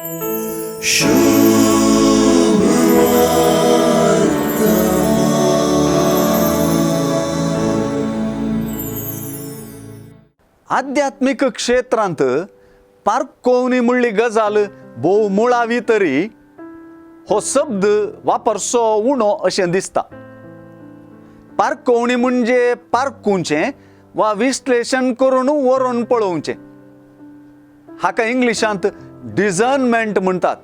आध्यात्मीक क्षेत्रांत पारकोवणी म्हणली गजाल भोव मुळावी तरी हो शब्द वापरचो उणो अशें दिसता. पारकोवणी म्हणजे पारकुंचें वा विश्लेशण करून व्हरून पळोवचें. हाका इंग्लिशांत डिझर्नमेंट म्हणटात.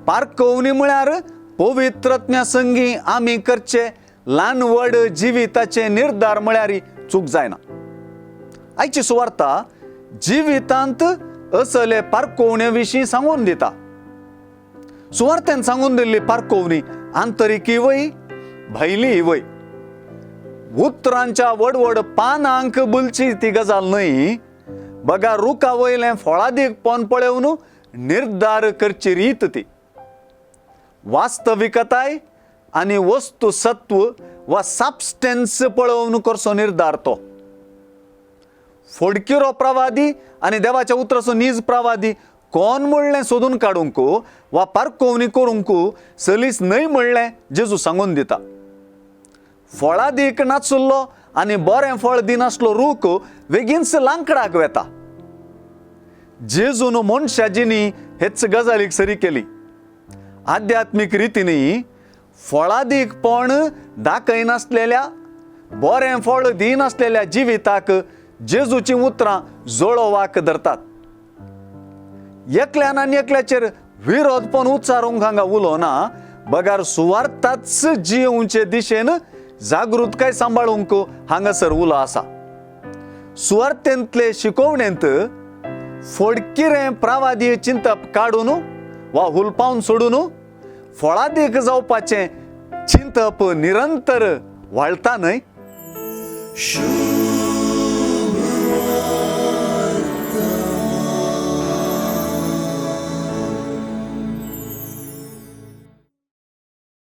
पारकोवणी म्हळ्यार पवित्रज्ञा संगी आमी करचे ल्हान व्हड जिविताचे निर्धार म्हळ्यार चूक जायना. आयची सुवार्ता जिवितांत असले पारकोवणे विशीं सांगून दिता. सुवार्तेन सांगून दिल्ली पारकोवणी आंतरिकी वय भायली वय. उतरांच्या व्हड व्हड पानांक बुलची ती गजाल न्हय, बगा रुखा वयलें फळादीक पोन पळोवन निर्धार करची रीत ती. वास्तविकताय आनी वस्तू सत्व वा सबस्टन्स पळोवन करचो निर्धार तो. फोडकिरो प्रवादी आनी देवाच्या उतराचो नीज प्रवादी कोण म्हणलें सोदून काडूंक वा पारकोवणी करूंक सलीस न्हय म्हणलें जेजू सांगून दिता. फळादीक नाचुल्लो आनी बरें फळ दिनासलो रूख बेगीनच लांकडाक वेता. जेजून मनशा जिणी हेच गजालीक सरी केली. आध्यात्मीक रितीनी फळादीकपण दाखयनासलेल्या बरें फळ दिनासलेल्या जिविताक जेजूचीं उतरां जळोवाक धरतात. एकल्यान आनी एकल्याचेर विरोधपण उच्चारूंक हांगा उलोवना, बगार सुवार्थाच जियोवचे दिशेन जागृतकाय सांबाळूंक हांगासर उलो आसा. सुवार्थेंतले शिकोवणेंत फोडकिरें प्रावादी चिंतप काडून वा हुलपावन सोडून फळादीक जावपाचें चिंतप निरंतर वाळटा न्हय.